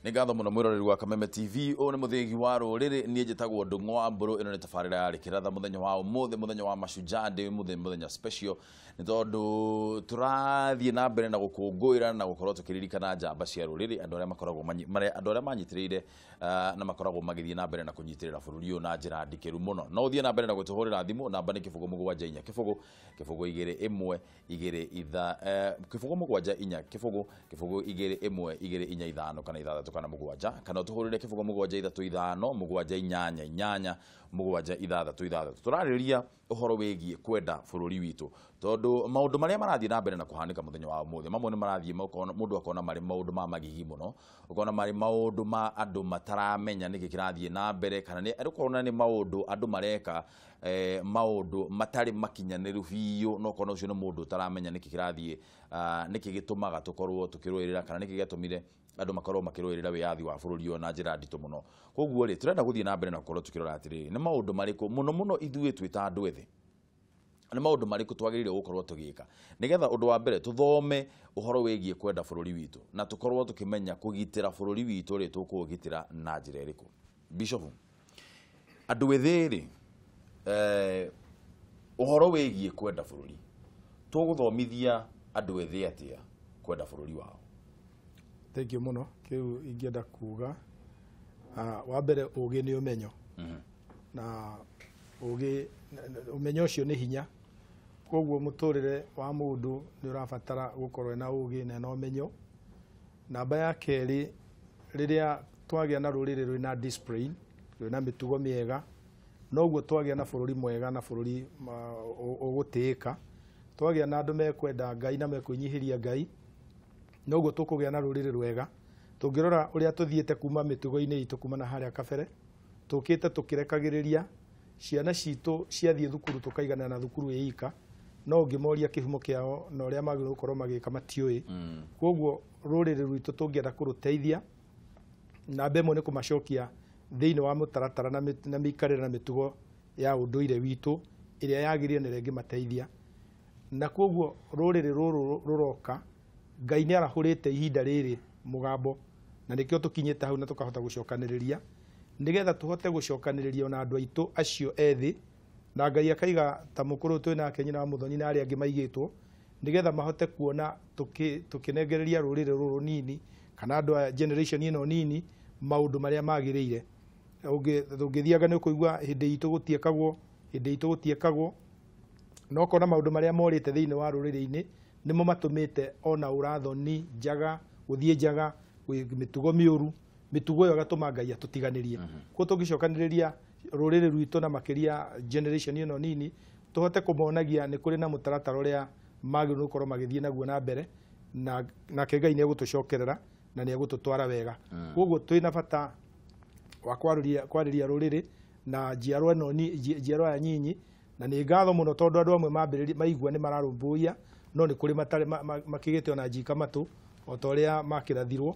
Nĩ ngatho mũno mwĩroreri wa Kameme TV. Ũyũ nĩ mũthĩgi wa rũrĩrĩ, niĩ njĩtagwo Ndung'u wa Mbũrũ. Ĩno nĩ tabarĩra ya Rĩkĩratha mũthenya wa ũmũthĩ, mũthenya wa Mashujaa Day, mũthenya special, nĩ tondũ tũrathiĩ na mbere na gũkũngũĩra na gũkorwo tũkĩririkana njamba cia rũrĩrĩ, andũ arĩa makoragwo andũ arĩa manyitĩrĩire na makoragwo magĩthiĩ na mbere na kũnyitĩrĩra bũrũri ũyũ na njĩra ndikĩru mũno. No ũthiĩ na mbere na gũtũhũrĩra thimũ, namba nĩ 0 7 4 0 0 2 1 2 itha 0 7 4 0 0 2 1 2 4 5 kana 6 kana 7, kana ũtũhũrĩre 0 7 3 5 7 8 8 7 6 6. Tũrarĩrĩria ũhoro wĩgiĩ kwenda bũrũri witũ, tondũ maũndũ marĩa marathiĩ na mbere na kũhanĩka mũthenya wa ũmũthĩ, mamwe nĩ marathiĩ mũndũ akona marĩ maũndũ ma magigi mũno, ũkona marĩ maũndũ ma andũ mataramenya nĩkĩ kĩrathiĩ na mbere, kana nĩ ũkona nĩ maũndũ andũ mareka maũndũ matarĩ makinyanĩru biũ, no ũkona ũcio nĩ mũndũ ũtaramenya nĩkĩ kĩrathiĩ, nĩkĩ gĩtũmaga tũkorwo tũkĩrũĩrĩra, kana nĩkĩ gĩatũmire andũ makorwo makĩrũĩrĩra wĩyathi wa bũrũri ũyũ na njĩra nditũ mũno. Koguo rĩ, tũrenda gũthiĩ na mbere na gũkorwo tũkĩrora atĩrĩrĩ, nĩ maũndũ marĩkũ mũno mũno ithuĩ twĩ ta andũ ethĩ, nĩ maũndũ marĩkũ twagĩrĩire gũkorwo tũgĩka nĩgetha ũndũ wa mbere tũthome ũhoro wĩgiĩ kwenda bũrũri witũ, na tũkorwo tũkĩmenya kũgitĩra bũrũri witũ rĩ, tũkũũgitĩra na njĩra ĩrĩkũ. Bishop, andũ ethĩ rĩ, ũhoro wĩgiĩ kwenda bũrũri, tũgũthomithia andũ ethĩ atĩa kwenda bũrũri wao? Thank you mũno. Kĩu ingĩenda kuga, wa mbere ũgĩ nĩ ũmenyo, na ũgĩ ũmenyo ũcio nĩ hinya. Koguo mũtũrĩre wa mũndũ nĩ ũrabatara gũkorwo na ũgĩ na ũmenyo. Namba ya kerĩ, rĩrĩa twagĩa na rũrĩrĩ rwĩna discipline, rwĩna mĩtugo mĩega, noguo twagĩa na bũrũri mwega na bũrũri ũgũtĩĩka. Twagĩa na andũ mekwenda Ngai na mekwĩnyihĩria Ngai, noguo tũkũgĩa na rũrĩrĩ rwega. Tũngĩrora ũrĩa tũthiĩte kuma mĩtugo-inĩ itũ kuma na harĩa kabere, tũkĩte tũkĩrekagĩrĩria ciana citũ ciathiĩ thukuru tũkaigana na thukuru ĩika, no ũngĩmoria kĩhumo kĩao na ũrĩa magĩrĩirwo gũkorwo magĩka matiũĩ. Koguo rũrĩrĩ rwitũ tũngĩenda kũrũteithia, namba ĩmwe nĩ kũmacokia thĩinĩ wa mũtaratara na mĩikarĩre na mĩtugo ya ũndũire witũ ĩrĩa yagĩrĩire na ĩrĩa ĩngĩmateithia. Na koguo rũrĩrĩ rũrũ rũroka, Ngai nĩ arahũrĩte ihinda rĩrĩ mũgambo, na nĩkĩo tũkinyĩte hau na tũkahota gũcokanĩrĩria, nĩgetha tũhote gũcokanĩrĩria ona andũ aitũ acio ethĩ, na Ngai akaiga ta mũkũrũ twĩ nake nyina wa Mũthoni na arĩa angĩ maigĩtwo, nĩgetha mahote kuona tũkĩnengereria rũrĩrĩ rũrũ nini, kana andũ a generation ĩno nini, maũndũ marĩa magĩrĩire. Ũngĩthiaga nĩ ũkũigua hĩndĩ itũ gũtiekagwo, hĩndĩ itũ gũtiekagwo, no ũkona maũndũ marĩa morĩte thĩinĩ wa rũrĩrĩ-inĩ nĩmo matũmĩte ona ũrathoni njaga, gũthiĩ njaga, mĩtugo mĩũru, mĩtugo ĩyo ĩgatũma Ngai atũtiganĩrie. Koguo tũngĩcokanĩrĩria rũrĩrĩ rwitũ na makĩria generation ĩno nini, tũhote kũmonagia nĩ kũrĩ na mũtaratara ũrĩa magĩrĩirwo gũkorwo magĩthiĩ naguo na mbere, na nake Ngai nĩ egũtũcokerera na nĩ egũtũtwara wega. Koguo twĩna bata wa kwarĩria rũrĩrĩ na njiarwa ĩno njiarwa ya nyinyi, na nĩ ngatho mũno tondũ andũ amwe mambĩrĩria maigua nĩ mararũmbũiya, no nĩ kũrĩ matarĩ makĩgĩte ona njika matũ o ta ũrĩa makĩrathirwo,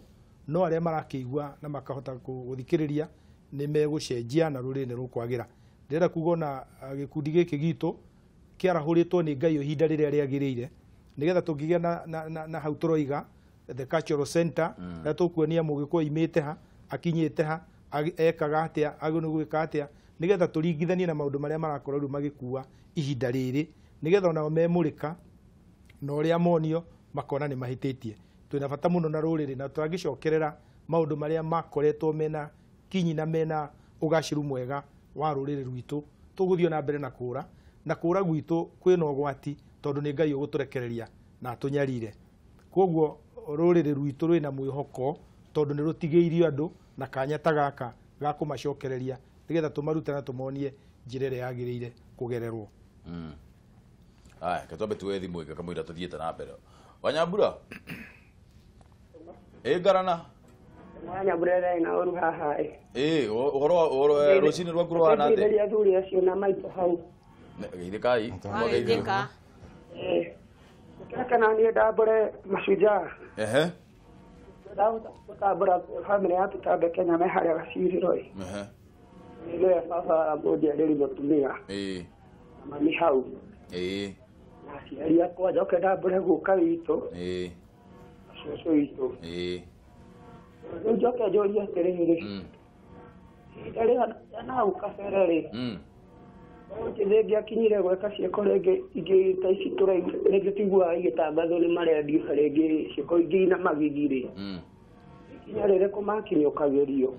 no arĩa marakĩigua na makahota gũthikĩrĩria nĩ megũcenjia na rũrĩrĩ nĩ rũkwagĩra. Ndĩrenda kuga ona gĩkundi gĩkĩ gitũ kĩarahũrĩtwo nĩ Ngai ihinda rĩrĩa rĩagĩrĩire, nĩgetha tũngĩgĩa na hau tũroiga the cultural center, na tũkuonia mũgĩkũyũ aimĩte ha, akinyĩte ha, ekaga atĩa, agĩrĩirwo gwĩka atĩa, nĩgetha tũringithanie na maũndũ marĩa marakorwo rĩu magĩkua ihinda rĩrĩ, nĩgetha onao memũrĩka na ũrĩa monio makona nĩ mahĩtĩtie. Twĩna bata mũno na rũrĩrĩ, na tũrangĩcokerera maũndũ marĩa makoretwo mena kinyi na mena ũgacĩru mwega wa rũrĩrĩ rwitũ, tũgũthiĩ na mbere na kũra, na kũra gwitũ kwĩna ũgwati tondũ nĩ Ngai ũgũtũrekereria na atũnyarire. Koguo rũrĩrĩ rwitũ rwĩna mwĩhoko tondũ nĩ rũtigĩirio andũ na kanya ta gaka ga kũmacokereria, nĩgetha tũmarute na tũmonie njĩra ĩrĩa yagĩrĩire kũgererwo. Aya, ketwambe tuoe thimũ ĩngĩ kamũira tũthiĩte na mbere. Wanyambura? Ĩ ngarana? Wanyambura ĩrĩa na ũru haha ĩ. Ĩ, ũhoro rũcinĩ rwaku rũhana atĩa? Ngeithĩria athuri acio na maitũ hau. Geithĩkai. Geithĩka. Kĩreka na niĩ ndambũre Mashujaa. Ehe. Ndambũra bamĩrĩ ya Tũtambe Kenya me harĩa gacirĩro ĩ. Ehe. Nĩwe baba mũnjiarĩri mũtumia. Ĩ. Na mami hau. Ĩ. Na aciari akwa njoke ndambũre guka witũ. Ĩ. Cũcũ witũ. Ĩ. Rĩu njoke njũrie atĩrĩrĩ, ihinda rĩa na hau kabere rĩ, mbeũ njĩthĩ ĩngĩakinyire gwĩka ciĩko rĩngĩ ingĩ ta ici rĩngĩ tũiguaga igĩtangathwo nĩ marendio, rĩngĩ ciĩko ingĩ ina magigi rĩ, ikinya rĩrĩkũ makinyũkagĩrio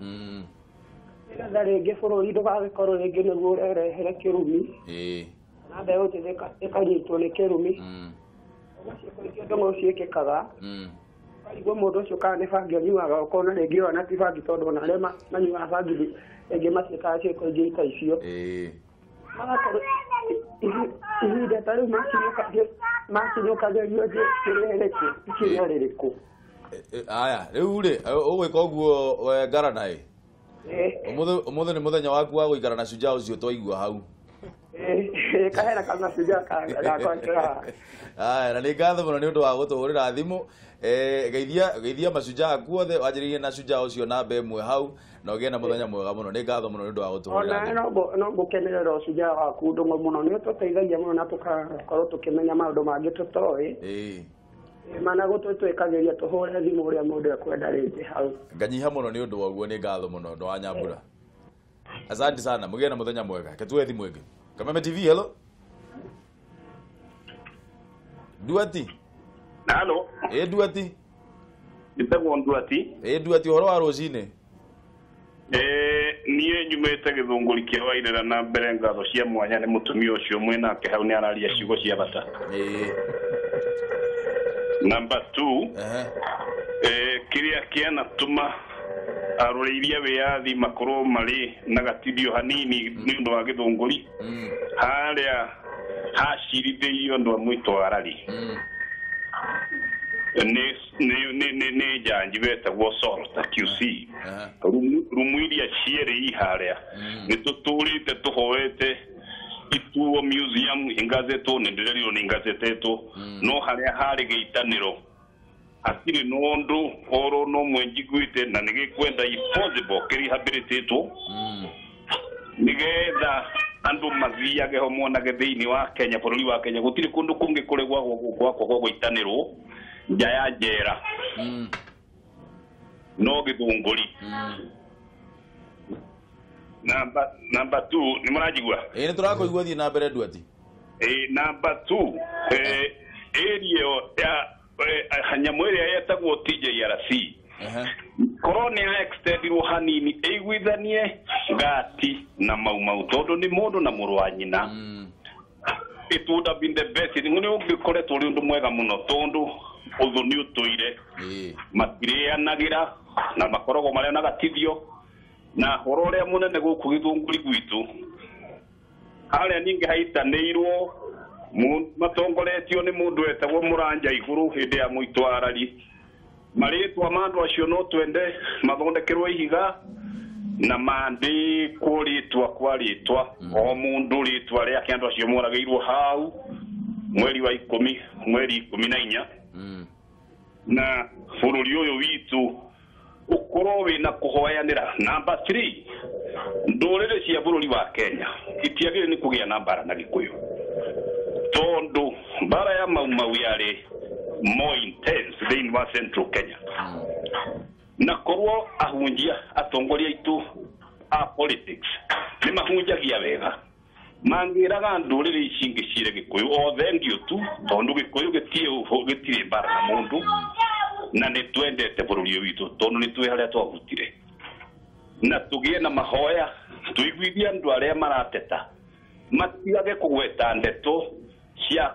nĩgetha rĩngĩ bũrũri ndũgagĩkorwo rĩngĩ nĩguo ũrerehere kĩrumi, na mbeũ njĩthĩ ĩkanyitwo nĩ kĩrumi. Ũguo ciĩko ingĩ ndũng'ũ ciĩkĩkaga, ũkarigwo mũndũ ũcio kana nĩ bangi anyuaga, ũkona rĩngĩ ona ti bangi, tondũ ona arĩa manyuaga bangi rĩngĩ matiĩkaga ciĩko ingĩ ta icio. Magakorwo ihinda ta rĩu makinyũkagĩrio kĩrĩa ikinya rĩrĩkũ? Aya, rĩu rĩ, ũgwĩka ũguo we Ngarana ĩ, ũmũthĩ nĩ mũthenya waku wa gũikara na shujaa ũcio twaigua hau. Kahera kama shujaa gakwa kĩraha. Aya, na nĩ ngatho mũno nĩ ũndũ wa gũtũhũrĩra thimũ. Geithia geithia mashujaa aku othe, wanjĩrĩrie na shujaa ũcio namba ĩmwe hau, na ũgĩe na mũthenya mwega mũno. Nĩ ngatho mũno nĩ ũndũ wa gũtũhũrĩra Ona thimũ. No ngũkenerera ũcujaa waku ndũng'ũ mũno, nĩ ũtũteithagia mũno na tũgakorwo tũkĩmenya maũndũ mangĩ tũtoĩ. Mana gũtũtwĩkagĩria tũhũre thimũ ũrĩa mũndũ ekwenda rĩngĩ hau. Nganyiha mũno nĩ ũndũ wa ũguo, nĩ ngatho mũno ũndũ wa Nyambura. Asante sana, mũgĩe na mũthenya mwega. Reke tuoe thimũ ĩngĩ. Kameme TV, hello. Nduati. Halo. Ĩ Nduati. Njĩtagwo Nduati. Ĩ Nduati, ũhoro wa rũcinĩ? Niĩ nyumĩte Gĩthũngũri kĩa Wairera, na mbere ngatho cia mwanya nĩ mũtumia ũcio mwĩnake hau, nĩ araria ciugo cia bata. Number 2, kĩrĩa kĩanatũma arũrĩiria wĩyathi makorwo marĩ na gatirio hanini nĩ ũndũ wa Gĩthũngũri harĩa hacirithĩirio andũ a mwĩtwo Arari nĩ njanji wetagwo Salter QC, rumu iria cierĩ i harĩa nĩ tũtũrĩte tũhoete ituo museum ingazetwo, nĩ ndĩrerirwo nĩ ingazetetwo, no harĩa harĩ gĩitanĩro hatirĩ na ũndũ oro no mwe njiguĩte, na nĩ gĩkwenda if possible kĩrehabilitatwo nĩgetha andũ mathiage ho monage thĩinĩ wa Kenya, bũrũri wa Kenya gũtirĩ kũndũ kũngĩ kũrĩ gwakwa gwa gũitanĩrwo nja ya njera no Gĩthũngũri. Namba 2, nĩ mũranjigua? Ĩ, nĩ tũrakũigua, thiĩ na mbere Nduati. Namba 2, area ĩyo ya nyamũ ĩrĩa yetagwo TJRC korwo nĩ ya extendirwo hanini ĩiguithanie Ngati na Mau Mau, tondũ nĩ mũndũ na mũrũ wa nyina, it would have been the best, nĩ ũngĩkoretwo ũrĩ ũndũ mwega mũno, tondũ ũthũ nĩ ũtũire matirĩanagĩra na makoragwo marĩa na gatithio na horo ũrĩa mũnene gũkũ Gĩthũngũri gwitũ harĩa ningĩ haitanĩirwo matongoretio nĩ mũndũ wetagwo Mũranja Igũrũ hĩndĩ ya mũitũ Arari. Marĩtwa ma andũ acio no twende mathondekerwo ihiga na mandĩkwo rĩtwa kwa rĩtwa, o mũndũ rĩtwa rĩake, andũ acio moragĩirwo hau mweri wa 10, mweri 14, na bũrũri ũyũ witũ ũkorwo wĩna kũhoyanĩra. Namba 3, ndũrĩrĩ cia bũrũri wa Kenya itiagĩrĩire nĩ kũgĩa na mbara na Gĩkũyũ, tondũ mbara ya Mau Mau yarĩ more intense thĩinĩ wa Central Kenya, na korwo ahunjia atongoria aitũ a politics nĩ mahunjagia wega, mangĩraga ndũrĩrĩ ici ingĩ cire Gĩkũyũ o thengio tu, tondũ Gĩkũyũ gĩtirĩ mbara na mũndũ, na nĩ twendete bũrũri ũyũ witũ tondũ nĩ twĩ harĩa twahutire, na tũgĩe na mahoya tũiguithie andũ arĩa marateta matigage kũgweta ndeto cia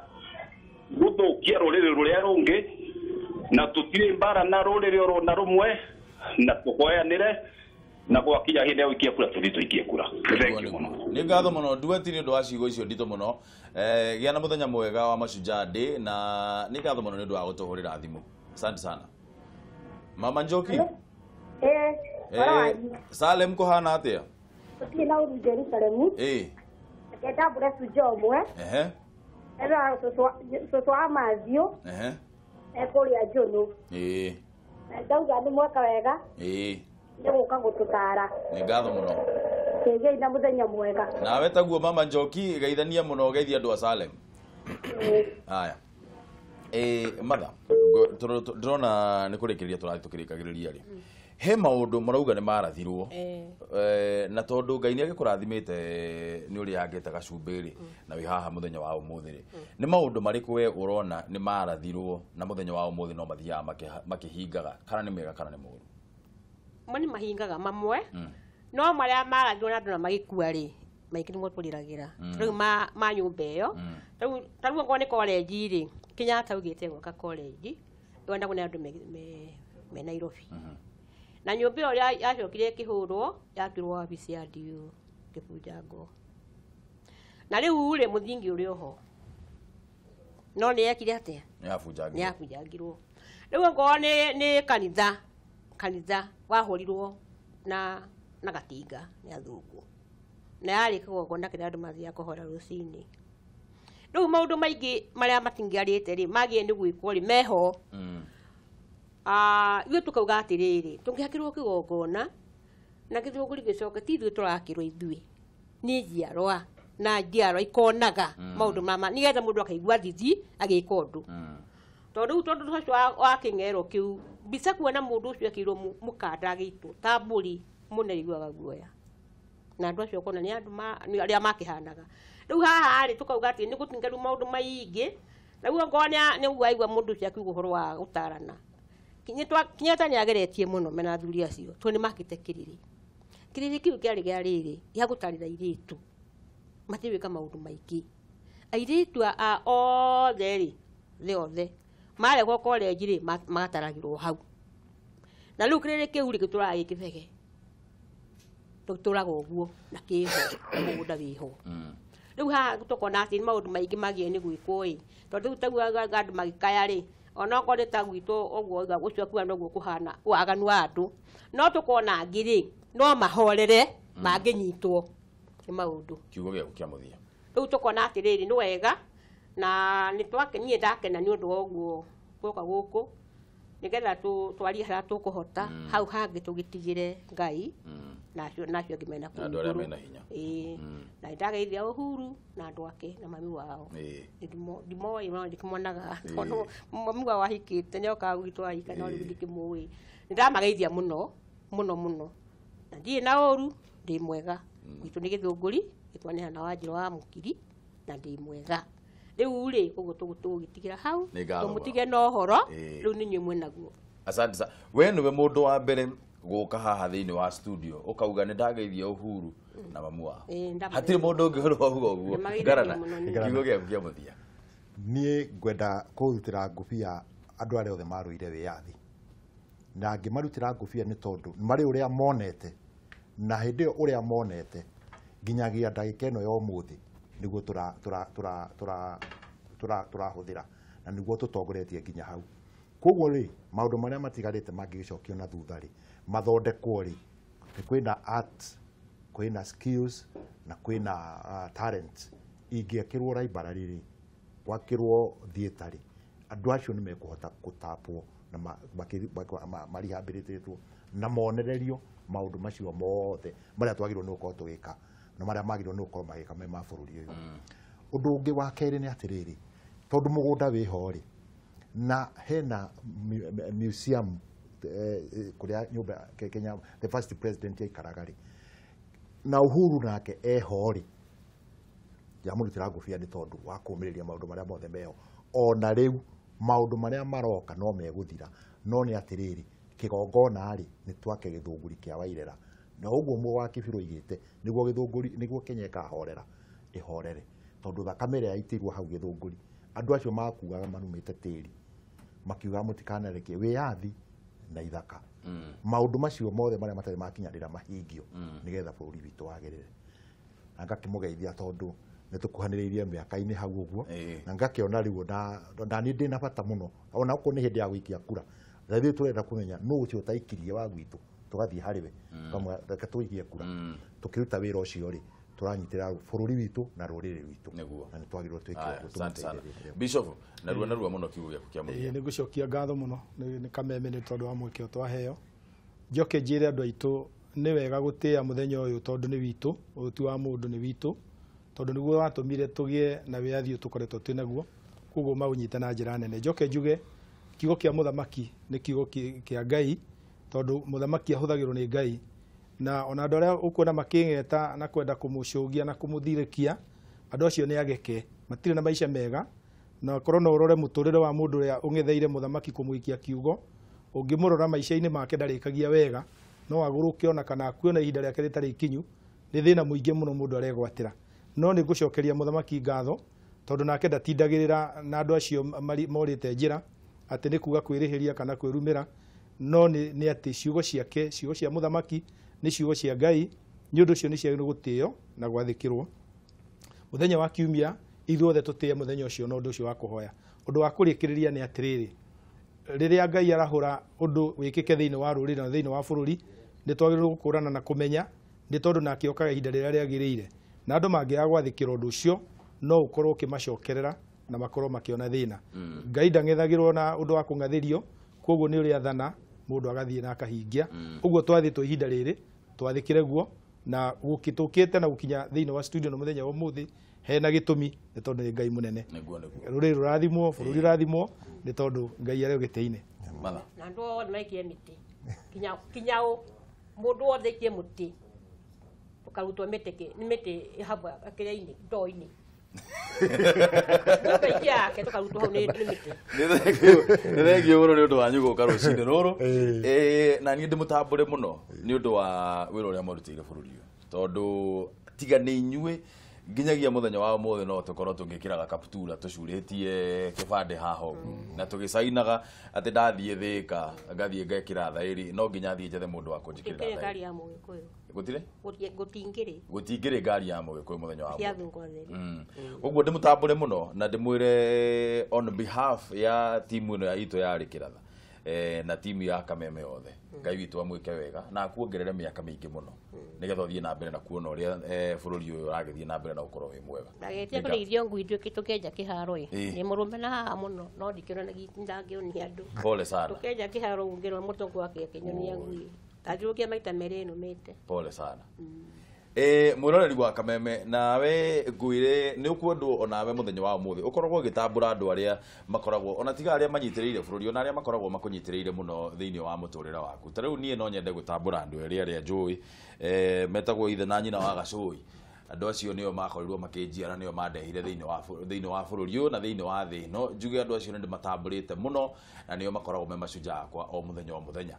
gũthũkia rũrĩrĩ rũrĩa rũngĩ, na tũtirĩ mbara na rũrĩrĩ oro na rũmwe, na tũhoyanĩre, na gwakinya hĩndĩ ya gũikia kura tũthiĩ tũikie kura. Thank you mũno. Nĩ ngatho mũno Nduati nĩ ũndũ wa ciugo icio nditũ mũno. Gĩa na mũthenya mwega wa Mashujaa Day, na nĩ ngatho mũno nĩ ũndũ wa gũtũhũrĩra thimũ. Asante sana. Mama Njoki. Salem kũhana atĩa? Gũtirĩ na ũru Jerusalemu. Reke ndambũre cunjia ũmwe. Etha cũcũ wa Mathiũ ekũrĩa Njũnũ. Na ndauga nĩ mweka wega nĩ gũka gũtũtara. Nĩ ngatho mũno. Kĩgĩi na mũthenya mwega. Nawe taguo Mama Njoki, geithania mũno, geithia andũ a Salem. Haya. Matha, ndĩrona nĩ kũrĩkĩrĩria tũrathiĩ tũkĩrĩkagĩrĩria rĩ. He maũndũ marauga nĩ marathirwo na tondũ Ngai nĩ agĩkũrathimĩte nĩ ũrĩa angĩte gacumbĩ rĩ na wĩ haha mũthenya wa ũmũthĩ rĩ, nĩ maũndũ marĩkũ we ũrona nĩ marathirwo na mũthenya wa ũmũthĩ no mathiaga makĩhingaga, kana nĩ mega kana nĩ moru? Mo nĩ mahingaga mamwe, no marĩa marathirwo na andũ na magĩkua rĩ, maingĩ nĩmo tũrĩragĩra. Rĩu ma nyũmba ĩyo, ta rĩu okorwo nĩ college rĩ, Kenyatta augĩte gwaka college ĩwendagwo nĩ andũ me Nairobi. Na nyũmba ĩyo yacokire ĩkĩhũrwo, yakirwo wabici ya DU ĩkĩbunjangwo. Na rĩu rĩ, mũthingi ũrĩ oho, no nĩ yekire atĩa? Nĩ yabunjangirwo. Rĩu okorwo nĩ kanitha wahũrirwo na gatinga nĩ athũngũ, na yarĩ kĩgongona kĩrĩa andũ mathiaga kũhoera rũcinĩ. Rĩu maũndũ maingĩ marĩa matingĩarĩte rĩ, magĩrĩire nĩ gwĩkwo rĩ, meho. Ithuĩ tũkauga atĩrĩrĩ, tũngĩakĩrwo kĩgongona na gĩthũngũri gĩcoke, ti ithuĩ tũrakĩrwo ithuĩ, nĩ njiarwa na njiarwa ikonaga maũndũ mama, nĩgetha mũndũ akaigua thithi agĩka ũndũ. Tondũ rĩu tondũ ũcio wa kĩng'ero kĩu, mbica kuona mũndũ ũcio ekĩirwo mũkanda agĩitwo ta mbũri, mũndũ nĩaiguaga guoya. Na andũ acio ũkona nĩ andũ arĩa makĩhanaga. Rĩu haha rĩ, tũkauga atĩ nĩ gũtinga rĩu maũndũ maingĩ. Na rĩu okorwo nĩ ũguo aigua mũndũ ũcio akiuga ũhoro wa gũtarana, Kenyatta nĩ ageretie mũno mena athuri acio, tondũ nĩ makĩte kĩrĩrĩ. Kĩrĩrĩ kĩu kĩarĩ gĩa rĩrĩ, gĩa gũtarĩra airĩtu matigwĩka maũndũ maingĩ. Airĩtu a othe rĩ, thĩ othe maregwo college rĩ, magataragĩrwo hau. Na rĩu kĩrĩrĩ kĩu rĩ, gĩtũraga gĩ kĩbege, tũtũraga ũguo na kĩho, na mũgũnda wĩho. Rĩu haha tũkona atĩ maũndũ maingĩ magĩrĩire nĩ gwĩkwo ĩ, tondũ rĩu taguo andũ magĩkaya rĩ, onokorwo nĩ ta gwitũ ũguo oiga ũcio akiuga noguo kũhana waganu wa andũ, no tũkona angĩ rĩ, no mahorere mangĩnyitwo nĩ maũndũ. Kiugo gĩaku kĩa mũthia. Rĩu tũkona atĩrĩrĩ, nĩ wega na nĩ niĩ ndakena nĩ ũndũ wa ũguo gũka gũkũ, nĩgetha twarie harĩa tũkũhota, hau hangĩ tũgĩtigĩre Ngai na acio angĩ mena kũu andũ arĩa mena hinya. Na ndageithia Uhuru na andũ ake na mami wao. Ndimoĩ no ndikĩmonaga, tondũ mami wao ahikĩte nĩ okaga gwitũ ahika, no rĩu ndikĩmũĩ. Nĩ ndamageithia mũno mũno mũno, na ndirĩ na ũru, ndĩ mwega. Gwitũ nĩ Gĩthũngũri, gĩtwaneana wa Njĩra wa Mũkiri, na ndĩ mwega. Rĩu rĩ, ũguo tũgũgĩtigĩra hau, tũmũtige na ũhoro, rĩu nĩ inyuĩ mwĩnaguo. Asante sana. We nĩwe mũndũ wa mbere gũka haha thĩinĩ wa studio ũkauga nĩ ndageithia Uhuru na mamu wao. Hatirĩ mũndũ ũngĩ ũrĩ wauga ũguo. Ngarana, kiugo gĩaku kĩa mũthia. Niĩ ngwenda kũrutĩra ngũbia andũ arĩa othe marũire wĩyathi, na ngĩmarutĩra ngũbia nĩ tondũ marĩ ũrĩa monete, na hĩndĩ ĩyo ũrĩa monete nginyagia ndagĩka ĩno ya ũmũthĩ nĩguo tũrahũthĩra na nĩguo tũtongoretie nginya hau. Koguo rĩ, maũndũ marĩa matigarĩte mangĩgĩcokio na thutha rĩ, mathondekwo rĩ, kwĩna art, kwĩna skills na kwĩna talent ingĩakĩrwo library rĩ, gwakĩrwo theatre rĩ, andũ acio nĩ mekũhota gũtapwo na marehabilitatwo na monererio maũndũ macio mothe marĩa twagĩrĩirwo nĩ gũkorwo tũgĩka na marĩa magĩrĩirwo nĩ gũkorwo magĩka me ma bũrũri ũyũ. Ũndũ ũngĩ wa kerĩ nĩ atĩrĩrĩ, tondũ mũgũnda wĩho rĩ, na hena museum kũrĩa nyũmba Kenya the first president aikaraga rĩ, na Uhuru nake eho rĩ, ndĩramũrutĩra ngũbia nĩ tondũ wa kũũmĩrĩria maũndũ marĩa mothe meho. Ona rĩu maũndũ marĩa maroka no megũthira, no nĩ atĩrĩrĩ, kĩgongona rĩ, nĩ twake Gĩthũngũri kĩa Wairera, na ũguo mũgo wa Kĩbirũ oigĩte nĩguo Gĩthũngũri, nĩguo Kenya ĩkahorera, ĩhorere, tondũ thakame ĩrĩa yaitirwo hau Gĩthũngũri, andũ acio makuaga marumĩte tĩri, makiuga mũtikanarekie wĩyathi na ithaka. Maũndũ macio mothe marĩa matarĩ makinyanĩra mahingio nĩgetha bũrũri witũ wagĩrĩre. Na ngakĩmũgeithia tondũ nĩ tũkuhanĩrĩirie mĩaka-inĩ hau ũguo, na ngakĩona rĩu na niĩ ndĩna bata mũno, ona okorwo nĩ hĩndĩ ya gũikia kura, na ithuĩ tũrenda kũmenya nũ ũcio ũtaikirie wa gwitũ, tũgathiĩ harĩ we, reke tũikie kura. Tũkĩruta wĩra ũcio rĩ, tũranyitĩra bũrũri witũ na rũrĩrĩ rwitũ, na nĩ twagĩrĩirwo twĩke ũguo, tũmũteithĩrĩrie. Bishop, narua narua mũno kiugo gĩaku kĩa mũthia. Nĩ ngũcokia ngatho mũno nĩ Kameme nĩ tondũ wa mweke ũyũ twaheo. Njoke njĩre andũ aitũ nĩ wega gũtĩĩa mũthenya ũyũ tondũ nĩ witũ, ũyũ ti wa mũndũ, nĩ witũ, tondũ nĩguo watũmire tũgĩe na wĩyathi ũyũ tũkoretwo twĩ naguo, koguo maũnyite na njĩra nene. Njoke njuge kiugo kĩa mũthamaki nĩ kiugo kĩa Ngai, Tondũ mũthamaki ahũthagĩrwo nĩ Ngai na ona andũ arĩa ũkuona makĩng'eta na kwenda kũmũcũgia na kũmũthirĩkia andũ acio nĩ ageke matirĩ na maica mega na korwo no ũrore mũtũrĩre wa mũndũ ũrĩa ũng'etheire mũthamaki kũmũikia kiugo ũngĩmũrora maica-inĩ make ndarĩkagia wega no agũrũke ona kana akue na ihinda rĩake rĩtarĩ ikinyu nĩ thĩna mũingĩ mũno mũndũ aregwatĩra no nĩ ngũcokeria mũthamaki ngatho tondũ nake ndatindagĩrĩra na andũ acio morĩte njĩra atĩ nĩ kuga kwĩrĩhĩria kana kwĩrumĩra no nĩ atĩ ciugo ciake ciugo cia mũthamaki nĩ ciugo cia Ngai nĩ ũndũ ũcio nĩ ciagĩrĩirwo gũtĩo na gwathĩkĩrwo mũthenya wa kiumia ithuothe tũtĩe mũthenya ũcio na ũndũ ũcio wa kũhoya ũndũ wa kũrĩkĩrĩria nĩ atĩrĩrĩ rĩrĩa Ngai arahũra ũndũ wĩkĩke thĩinĩ wa rũrĩrĩ na thĩinĩ wa bũrũri nĩ twagĩrĩirwo gũkũrana na kũmenya nĩ tondũ nake okaga ihinda rĩrĩa rĩagĩrĩire na andũ mangĩaga gwathĩkĩra ũndũ ũcio no ũkorwo ũkĩmacokerera na makorwo makĩona thĩna Ngai ndang'ethagĩrwo na ũndũ wa kũng'athĩrio koguo nĩ ũrĩa athana mũndũ agathiĩ na akahingia ũguo twathĩtwo ihinda rĩrĩ twathĩkĩre guo na gũkĩtũkĩte na gũkinya thĩinĩ wa studio na mũthenya wa ũmũthĩ hena gĩtũmi nĩ tondũ nĩ Ngai mũnene rũrĩrĩ rũrathimwo bũrũri ũrathimwo nĩ tondũ Ngai arĩ gĩtĩ-inĩ na andũ othe maikie mĩtĩ kinya mũndũ wothe aikie mũtĩ ũkarutwo mĩtĩ nĩ mĩtĩ ĩhabwa kĩrĩa-inĩ ndoo-inĩ nĩ thengio mũno nĩ ũndũ wanyu gũka rũcinĩ rũrũ na niĩ ndĩmũtambũre mũno nĩ ũndũ wa wĩra ũrĩa mwarutĩire bũrũri ũyũ tondũ tiga nĩ inyuĩ nginyagia mũthenya wa ũmũthĩ no tũkorwo tũgĩkĩraga kaptura tũcurĩtie kĩbandĩ haha ũguo na tũgĩcainaga atĩ ndathiĩ Thĩka ngathiĩ ngekĩra thaĩri no nginya thiĩ njethe mũndũ wa kũnjĩkĩrĩra thaĩri gũtirĩ gũtingĩrĩ ngari ya Mũgĩkũyũ mũthenya wa ũmũthĩ ũguo ndĩmũtambũre mũno na ndĩmwĩre on behalf ya timu ĩno ya itũ ya Rĩkĩratha na timu ya Kameme yothe Ngai witũ amwĩke wega na akuongerere mĩaka mĩingĩ mũno nĩgetha ũthiĩ na mbere na kuona ũrĩa bũrũri ũyũ ũragĩthiĩ na mbere na gũkorwo wĩ mwega ndagetia kũrĩithio ngui tũkĩenja kĩharo ĩ nĩ mũrũme na haha mũno no ndikĩona ndangĩonia andũ pole sana tũkĩenja kĩharo ngĩrwo mũtongo wake akĩnyonia ngui ndathiũrũkia maita merĩ nũmĩte pole sana mwĩroreri wa Kameme nawe ngwĩre nĩ ũkwendwo onawe mũthenya wa ũmũthĩ ũkoragwo ũgĩtambũra andũ arĩa makoragwo ona tiga arĩa manyitĩrĩire bũrũri ona arĩa makoragwo makũnyitĩrĩire mũno thĩinĩ wa mũtũrĩre waku ta rĩu niĩ no nyende gũtambũra andũ erĩ arĩa njũĩ metagwo ithe na nyina wa Gacũi andũ acio nĩo makorirwo makĩnjiara nĩo mandehire thĩinĩ wa bũrũri ũyũ na thĩinĩ wa thĩ ĩno njuge andũ acio nĩ ndĩmatambũrĩte mũno na nĩo makoragwo me mashujaa akwa o mũthenya o mũthenya